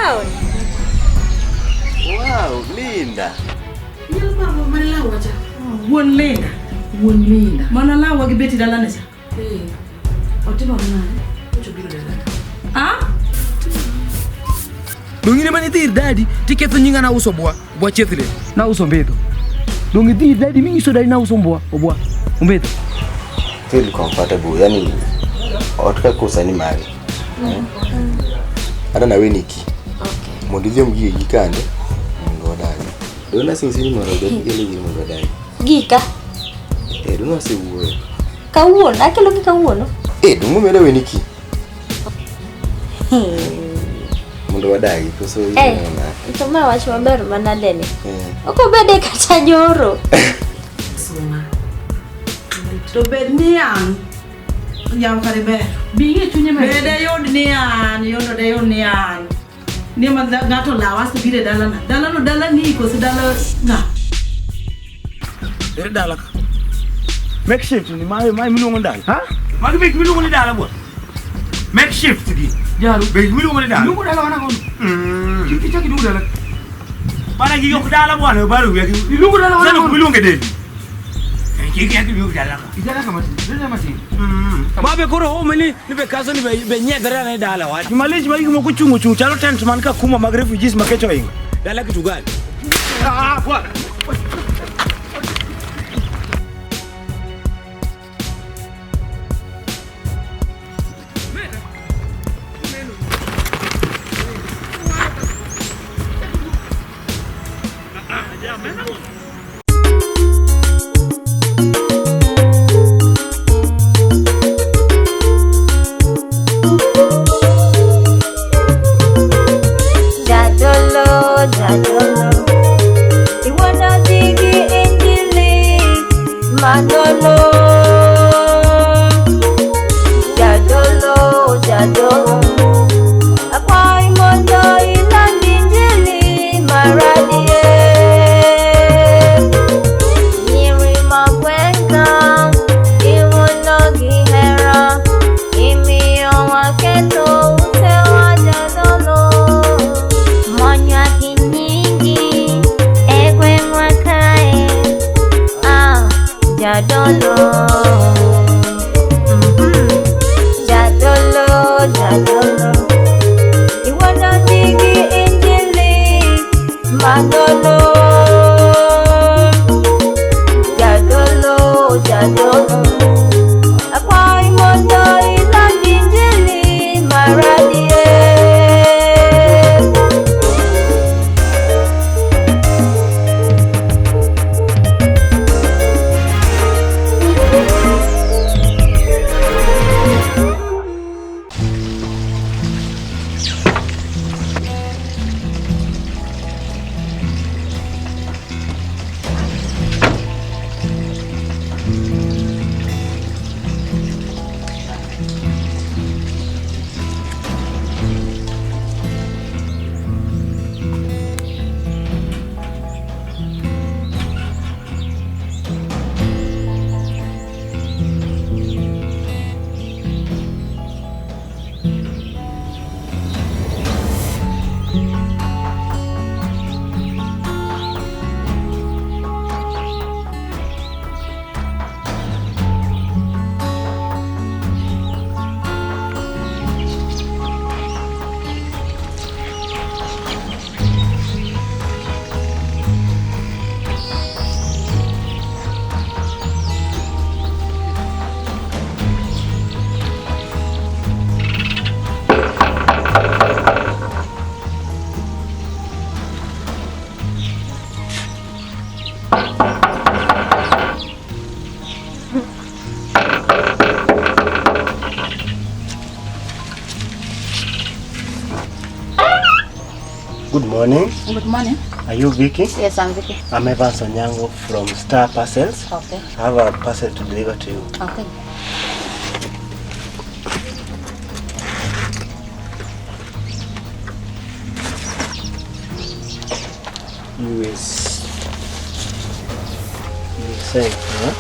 town. Wow, Linda. Inyalo paro mane lawa cha. Wuon Linda. Wuon Linda. Mana lawa gi beti dalane cha. Eh. Otimo nade? Ocho biro dala. Ah? Dong' in ema nidhi ir dadi tiketho nyinga nauso bwa bwa chiethre nauso mbedho. Dong' idhi ir dadi minyiso dadi nauso mbwa obwa ombedho. Feel comfortable. Yani ot ka kosa ni mari. Ada na weniki. Okay. Mondo idhi om gigi kande mondo wadagi. Dong' nasingisi ni mondo obed gi gini mondo wadagi. Gika. Eh, dong' wasewuoyo. Kawuono, akelo gi kawuono. Eh, dong' umeda weniki. Mondo wadagi koso Eh, inena. to ma wach maber manade ni. Eh. Ok obede kata nyoro. Suna. To bed ni an yaw kare ber. Bi ing'e chunye ma. Bed ayud ni an, yondo de yud ni an. Ni ma ng'ato lawa asto biro e dalana. Dalano dalani koso dala ng'a? Ere dala ka. Makeshift ni mae mae miluongo ni dala. Ha? Magi bek miluongo ni dala bwana. Makeshift gi. Jaru. Bek miluongo ni dala. Iluongo dala wan ang'o? Mm. Kik ichak iluong dala. Bana gi ok dala bwana baro wiya gi. Iluongo dala wan Sasa ang'o? miluongo del. Kik yak iluongo dala ka. Idala kama tin. Dala matin. Mabe koro home ni ni be kaso ni be nyedhre ane dala wa. Malich ma gik moko chung chung chalo tent man ka kuma mag refugees ma kecho ohingo. Dala kitu gani? Ah, bwana. Jadolo, jadolo. Iwana digi injili manolo. Jadolo, jadolo. Akwai mondo iland injili maradie. Nyiri magwenga, iwuono gi hera, imiyo waketo utewa jadolo. Monywa gi nyingi e gweng'wa kae, ah, jadolo. Mhm. Jadolo, jadolo. Iwuono digi injili manolo. Jadolo, jadolo. Akwai mondo iland injili maradie. Good morning. Good morning. Are you Vicky? Yes, I'm Vicky. I'm Evans Onyango from Star Parcels. Okay. I have a parcel to deliver to you. Okay. US. USA, huh?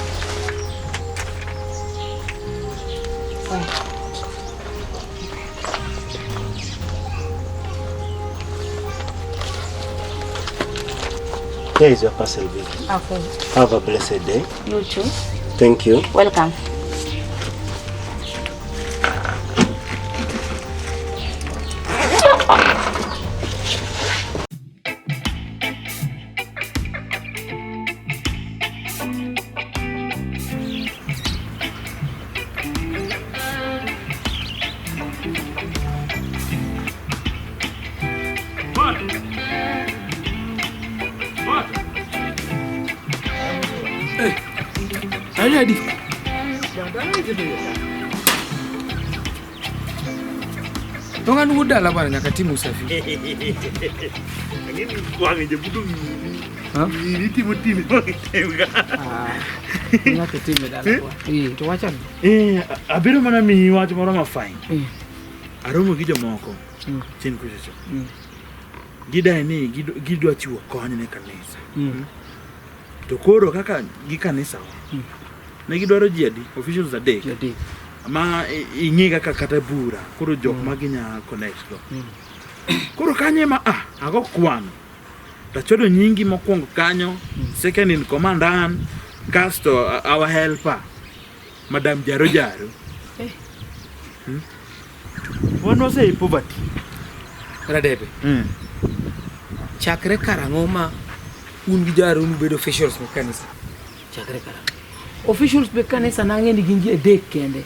Here is your parcel, Vicky. Okay. Have a blessed day. You too. Thank you. Welcome. Adi. Tonga nugu dala bana nyaka tim usafi. Wang'e jabudo ng'ini timo timi wang'e Ah. Nyaka tim e dala kwa. Eh, to wachan. Eh, abiro mana miyi wach moro ma fine. Eh. Aromo gi jomoko chien kuchocho. Gidae ni gidwa chiwo kony ne kanisa. To koro kaka gi kanisa wa. Ne gidwaro ji adi? Officials adek. Adek. Ma ing'e kaka kata bura. Koro jok ma ginya connect go. Koro kanyo ema ago kwano. Tachodo nyingi mokwongo kanyo, second in command an, kasto our helper, Madam Jaro Jaro. Wan wase e poverty. Radebe. Chakre karang'o ma un gi Jaro nubedo officials mag kanisa? Chakre karang'o? Officials mag kanisa nang'e ni gin ji adek kende.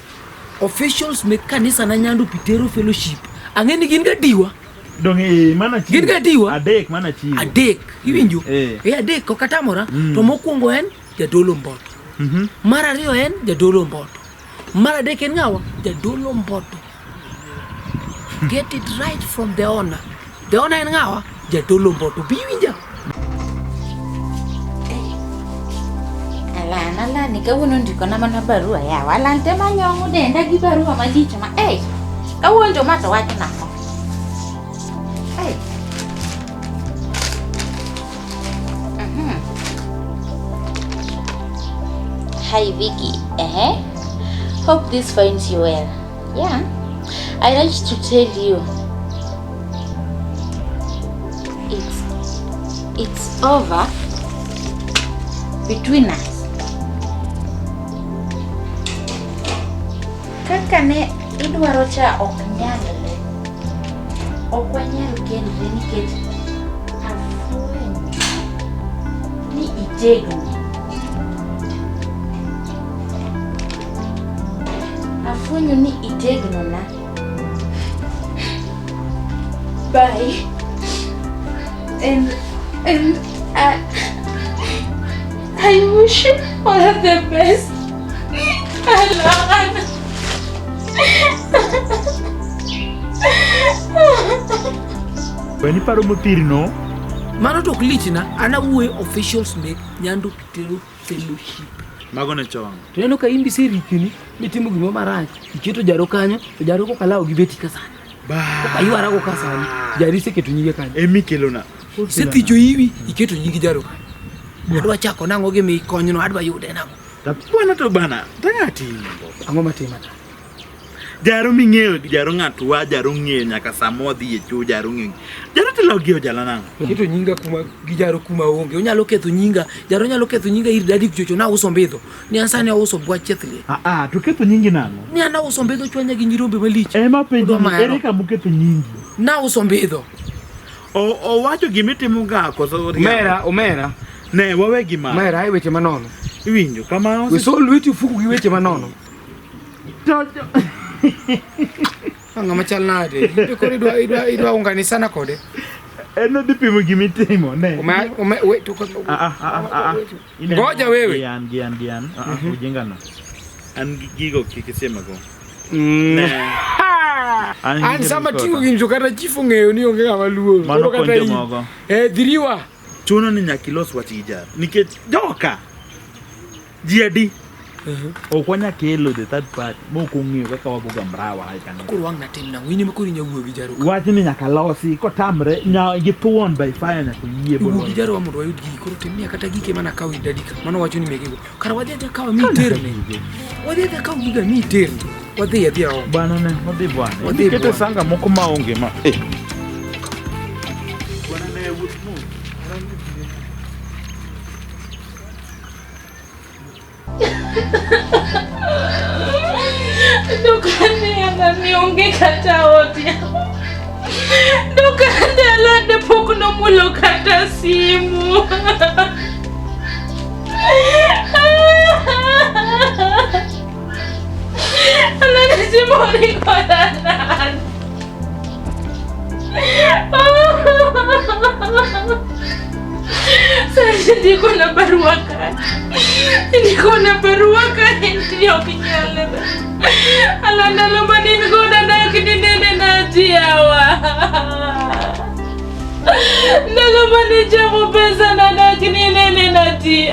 Officials mag kanisa na Nyando Pitero Fellowship. Ang'e ni gin gadiwa. Dong' e mana chiwo. Gin gadiwa. Adek mana chiwo. Adek. Iwinjo? Eh. E adek ok atamora. To mokwongo en Jadolo Mboto. Mar ariyo en Jadolo Mboto. Mar adek en ng'awa? Jadolo Mboto. Get it right from the owner. The owner en ng'awa? Jadolo Mboto. Bi iwinja? Alan, Alan, kawuono ndikona mana barua yawa. Alan tema nyong'o denda gi barua malich ma. Ei, kawuono to ma to wacho nang'o? Ei. Hi Vicky. Hope this finds you well. Yeah. I like to tell you it's over between us. Kaka ne idwaro cha ok nyalre. Ok wanyal kendre nikech afwenyo ni itegno. Afwenyo ni itegno na. Bye. And I wish you all the best. Alan. Weni paro mothirno. Mano to ok lichna, an awuoyo officials mag Nyando Pitero Fellowship. Mago ne chon. To ineno ka in biserikni mitimo gimoro marach, iketo Jaro kanyo, to Jaro kokalawo gi beti ka sani. Kokaywarago ka sani, Jaro iseketo nyinge kanyo. Emikelona. Isethicho iwi, iketo nying Jaro kanyo. Adwa chako nang'o gi mikonyno, adwa yude nang'o. Bwana to bana, tang'atimo. Ang'o matima ta? Jaro ming'eyo, jaro ng'ato wa, jaro ng'eyo nyaka sama wadhi e cho, jaro ng'eyo. Jaro tilawo gi ojala nang'o? Keto nyinga kuma gi Jaro kuma onge. Onyalo ketho nyinga, Jaro nyalo ketho nyinga ir dadi kuchocho nauso mbidho. Ni an sani auso bwach chiethli. Ah, to ketho nyingi nang'o? Ni an auso mbidho chwanya gi nyirombe malich. Ema penjo Odwa ni, mahero. ere kama uketho nyingi? Nauso mbidho. Owacho gimitimo ga koso Omera, omera. Ne, wawe gima. Omera, ai weche manono. Iwinjo kama We sol lweti ofuku gi weche manono. Ng'ama chal nade? Be koro idwa unganisana kode? En odhi pimo gimitimo, ne. Ngoja wewe. Gian, gian, gian. Ujinga no. An gi gigo kik isemago. Ne. An sama ting'o gini to kata chief ong'eyo ni onge ng'ama luoro. Mano Koro kata kony in- jomogo. Eh, dhiriwa. Chuno ni nyaka ilos wach gi Jaro. Nikech joka ji adi ok wanya kelo the third party mok ong'eyo kaka wagoga mrawa e kanisa. Koro wang' natim nang'o? In ema koro inya wuoyo gi Jaro ka. Wachni nyaka losi kotamre nya gi thuon by fire nyaka oyie Iwuo gi Jaro wa mondo wayud gigi. Koro timnia kata gike mana kaw ir dadi ka. Mano wacho ni mekego. Kara wadhi adhiya kawa mi iterne. Wadhi adhiya kaw giga mi iterne. Wadhi adhiya oko. Bwana ne, wadhi bwana. Wadhi Iketo bwana. sanga moko maonge ma. Eh. Dukane ni onge kata ot yawa. Dukane alande pok nomulo kata simu. Alande simori koda nade. Sasa ndiko na barua ka. Ndiko na barua ka ndio kinyale. Alanda lomba nini goda na kidinene na jiawa. Ndalo mani chamo pesa na na kidinene na ji.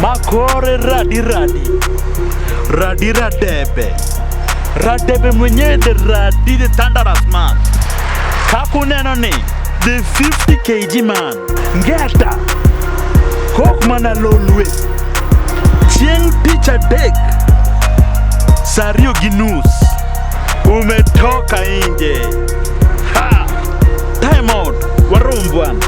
Makore radi radi radi radebe radebe mwenyewe the radi the thunderous man kakuneno ni the 50 kg man ngeta kok mana lolwe chieng' tich adek saa ariyo gi nus umetoka nje. Ha! Time out warom bwana.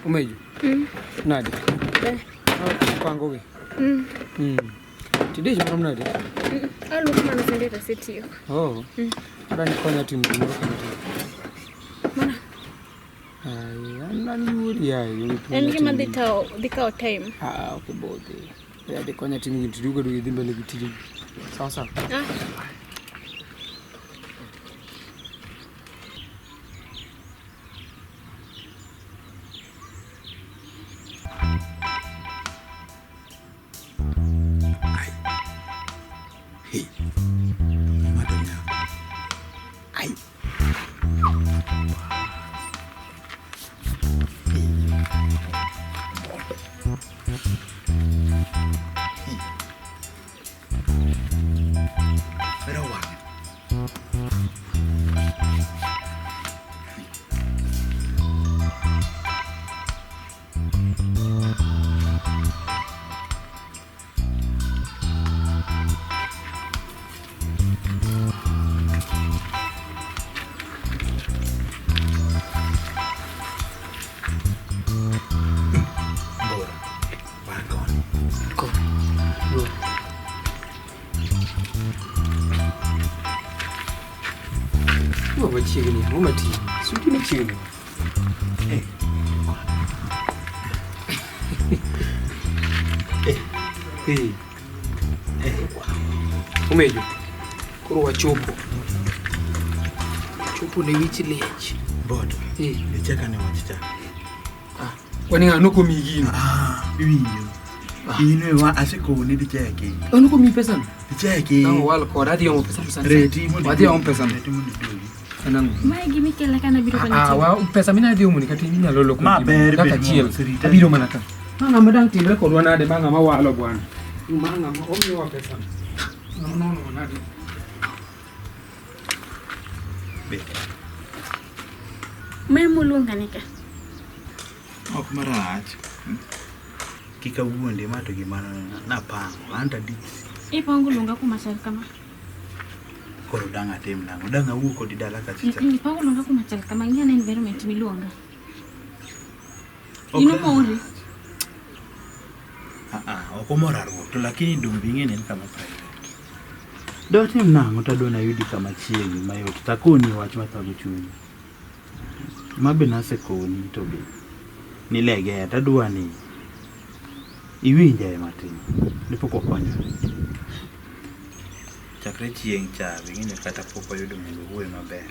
Umeju? Nade? Pango we? Tidich marom nade? Aluoko mana sende to asetieko. Oh. Adwa ni ikonya timo gimoro kama tin. Mana? Ai, an aluori yaye. En gima dhi kawo time. Ah, ok bodhi. Adhi konya timo gini to duogo idhi mbele gi tijeni. Sawa sawa. Ah. Machiegni, ang'o matin? Suti machiegni. Umeju, koro wachopo. Chopo ne wich liech. Bodo. Icheka ne wach cha. Ah, kwani ng'ano komiyi gino? Ah, iwinjo. In e wa asekoni dicheki. Ano komiyi pesa no? Dicheki. Nang'o wal koda adhi omo pesa no sani. Reti mondo Wadhi omo pesa no. Reti mondo iduogi. Anang'o? Mae gima ikela ka nabiro konyo Ah, timo. wa pesa mina adhi omo ni kata inyalo loko Ma gima. ber Kaka bed achiel. mos, rita. Abiro mana ka. Ma ng'ama dang' timre kodwa nade ma ng'ama walo bwana. Ma ng'ama omiyowa pesa. Ng'ama nono nade. Mae moluonga ni ka. Ok marach. Kik awuondi ma to gima napango. An to adich. Ipango luonga kuma chal kama. Koro dang' atim nang'o? Dang' awuo kodi dala kacha cha. Ipango luonga kuma chal kama. Ng'i ane environment miluonga. Ok In omori. Ah ah, ok omora ruok to lakini dong' ing'e ni en kama private. Dotim nang'o to adwa nayudi kama chiegni mayot takoni wach mathago chunyi. Ma be nasekoni to be nilegea tadwa ni iwinjae matin ni pok wakonyore. Chakre chieng' cha be ing'e ni kata pok wayudo mondo wawuoye maber.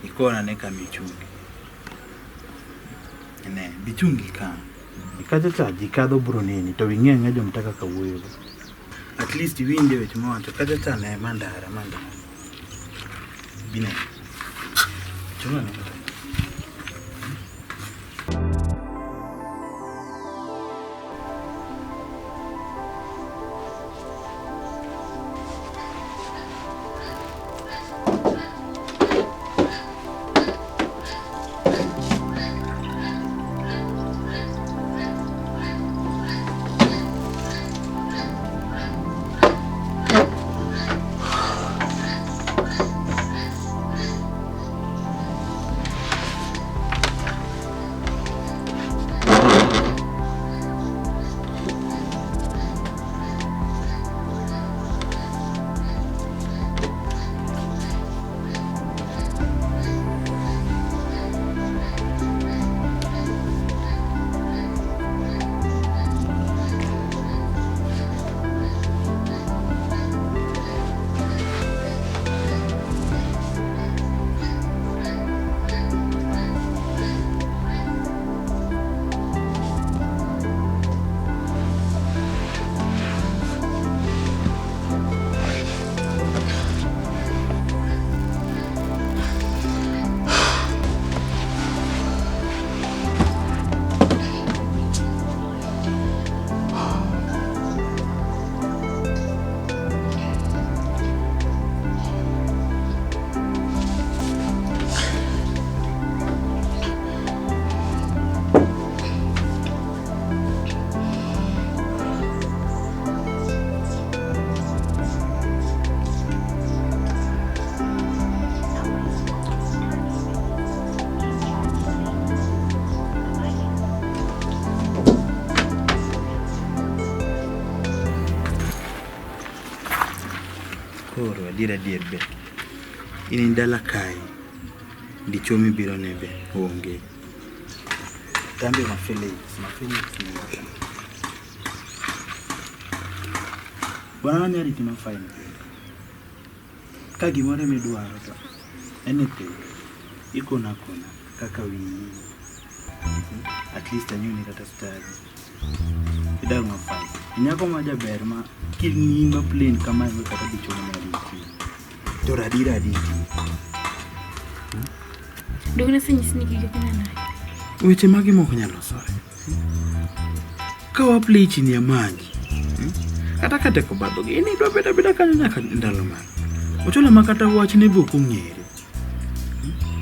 Ikona ne kama ichungi. Ne, bichungi ka. Kacha cha ji kadho bro neni to ing'e ang'e jomta kaka wuoyogo. At least iwinje weche mawacho kacha cha ne mandara mandara. Bine. Chung ane kata. Koro adier adier be in in dala kae dichuo mibiro ne be onge. Tambe ma Felix, ma Felix ni Bwana anya riti ma fine. Ka gimoro midwaro to anything ikona kona kaka wiyi. At least anyoni kata study. Idag ma fine. Inyako ma jaber ma king'i ma plain kamae ma kata dichuo ne riti. To radira aditi. Donge nasenyisi ni gigi ok nyal nade? Weche magi mok nyalo sore. Ka waplay chini ya maji. Kata ka teko badhogi, in idwa bedo abeda kanyo nyaka ndalo mane? Ochola ma kata wachne be ok ong'ere.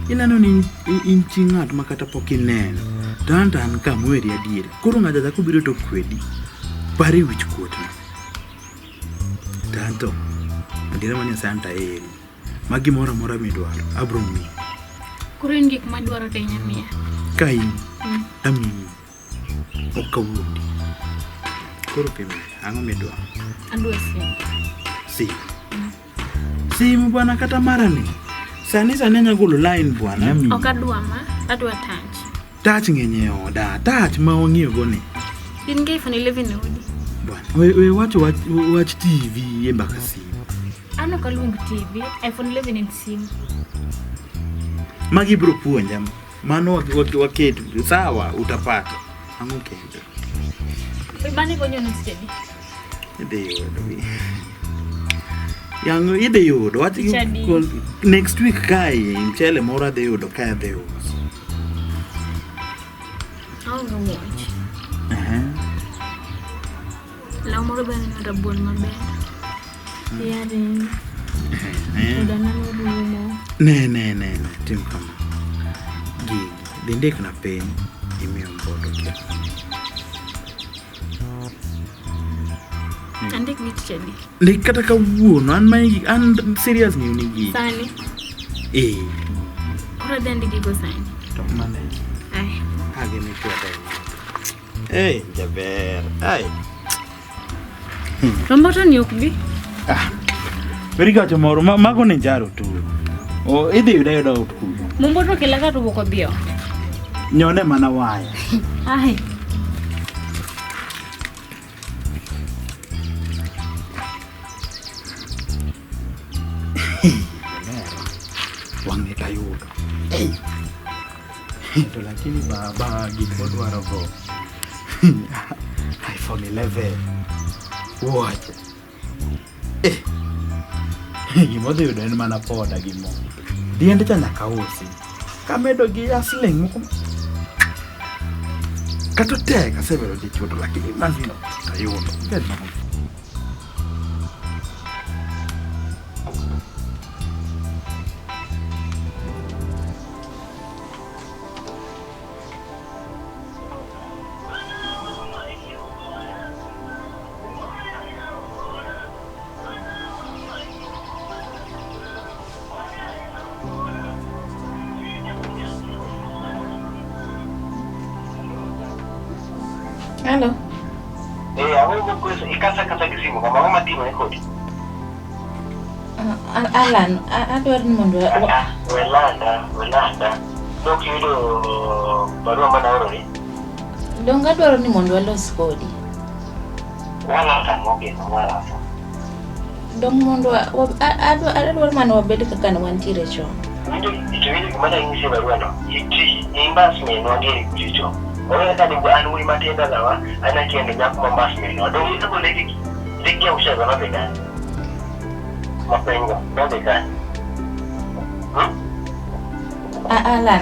Ineno ni in chi ng'at ma kata pok ineno. To an to an ka mweri adier. Koro ng'acha chako biro to kwedi. Pare wich kuot na. To an to adiera ma Nyasaye an to aheri. Ma gimoro amora midwaro, abro miyi. Koro in gik madwaro to inya miya. Ka in, amiyi. Ok awuondi. Koro pime, ang'o midwaro? Adwa simu. Simu. Simu bwana kata marani. Sani sani anya golo line bwana amiyi. Ok adwa ma, adwa touch. Touch ng'eny e oda, touch ma wang'iyo go ni. In gi iPhone 11 e odi. Bwana, we wacho wach, wach TV e mbaka simu. An ok aluong TV, iPhone 11 en simu. Magi biro puonja. Mano waket sawa utapata. Ang'o kendo? Be mane konyo na seche adi? Idhi yudo. Yang idhi yudo. Wach Tich adi? next week kae mchele moro adhi yudo kae adhi uso. Aonge wuoch. Law moro be aneno rabuon maber. Yarin. Odana norumo. Ne ne ne ne tim kama. Gigi dhi ndikna piny imiyo mboto kia. Andik gi tich adi? Ndik kata kawuono an ma an serious ng'iyo ni gigi. Sani. Eh. Koro adhi andik gigo sani. To mane. Ai. Kage michwado. Eh, jaber. Ai. To mboto ni ok bi. Ah. Weri gacho moro ma mago ne jaro tu. O idhi yuda yuda ot kuno. Mumboto kela ka to pok odhi oko. Nyone mana waya. Ai. Wang'e tayudo. To lakini baba gik modwaro go. iPhone 11. Wuoche. Eh. Gima odhi yudo en mana poda gi mo. Diende cha nyaka usi. Kamedo gi asiling moko. Kata tek asebedo dichuo to lakini mazino tayudo. Bed mana. Hello. Eh, awuoyo kweso ikasa kasa gi simu kama mama timo e kodi. Alan, adwaro ni mondo Welanda, welanda. Dok yudo barua mane aoroni. Donge adwaro ni mondo walos kodi. Walasa mogeno, walasa. Dong mondo adwaro mana wabed kaka ne wantiere chon. Winjo to winjo gima ne anyisi e barua no. Iti, imbas minwa gi kucho. Onge kaka digo an wuoyi matin dalawa, an akendo nyako ma mbas minwa. Donge isogo leke gi? Leke auchiel go nodhi kanye? Mapengo, nodhi kanye? Alan,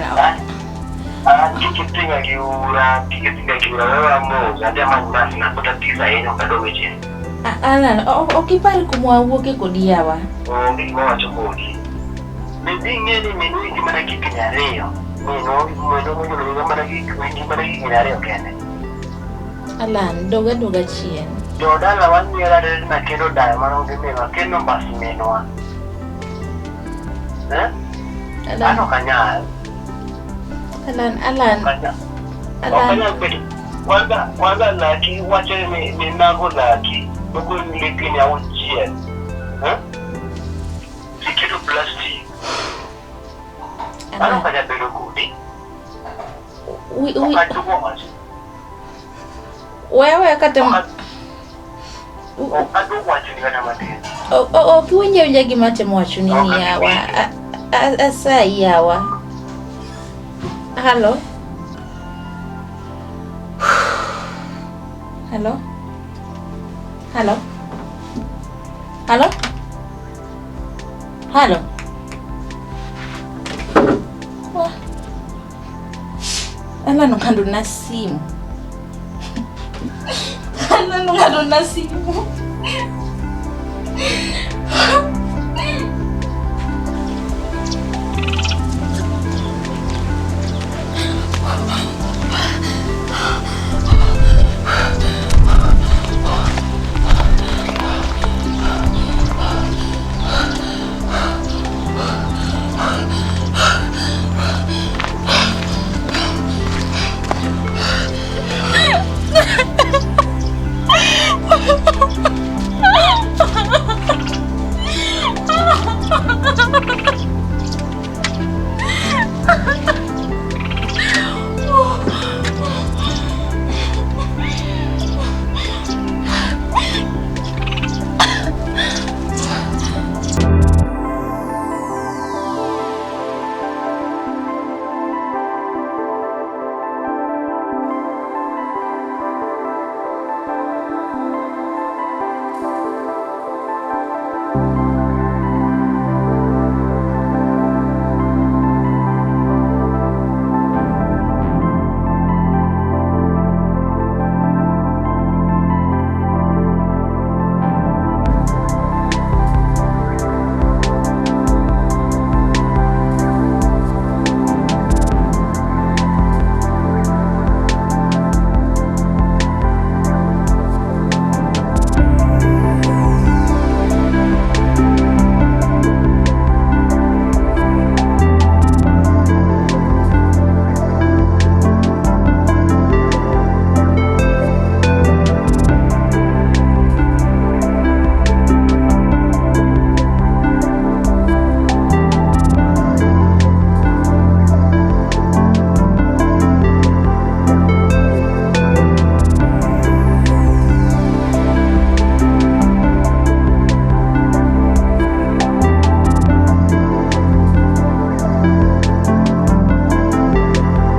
An kik itinga gi ura, kik itinga gi ura, wewa mos, adhi amany mbas na kata tisa ahinya ok adog e chien. Alan, ok ipar kuma wawuoke kodi yawa. Onge gima wacho kodi. Bende ing'e ni minu winji mana gi higni ariyo. Minu, minu winjo mana gi winji mana gi higni ariyo kende. Alan, dog aduoga chien. Jodalawa nyiera ni nakendo dayo marom gi minwa, akendo mbas minwa. Eh? An Alan, ok anyal. Alan, Alan, Ok anyal. Ok Alan. anyal bedo. Kwanza, kwanza laki wacho ni ni nago laki. Nogol lekeni auchiel. Eh? Iketo plastic. An Alan. ok anyal bedo kodi. Wi, Ok wi, aduogo wacho. we aweya kata Ok aduogo wacho ni kata matin. Ok iwinj awinja gima atemo wachoni ni yawa. Asayi yawa. Halo? Halo? Halo? Halo? Halo? Wah. Alan ong'ado na simu. Alan ong'ado na simu.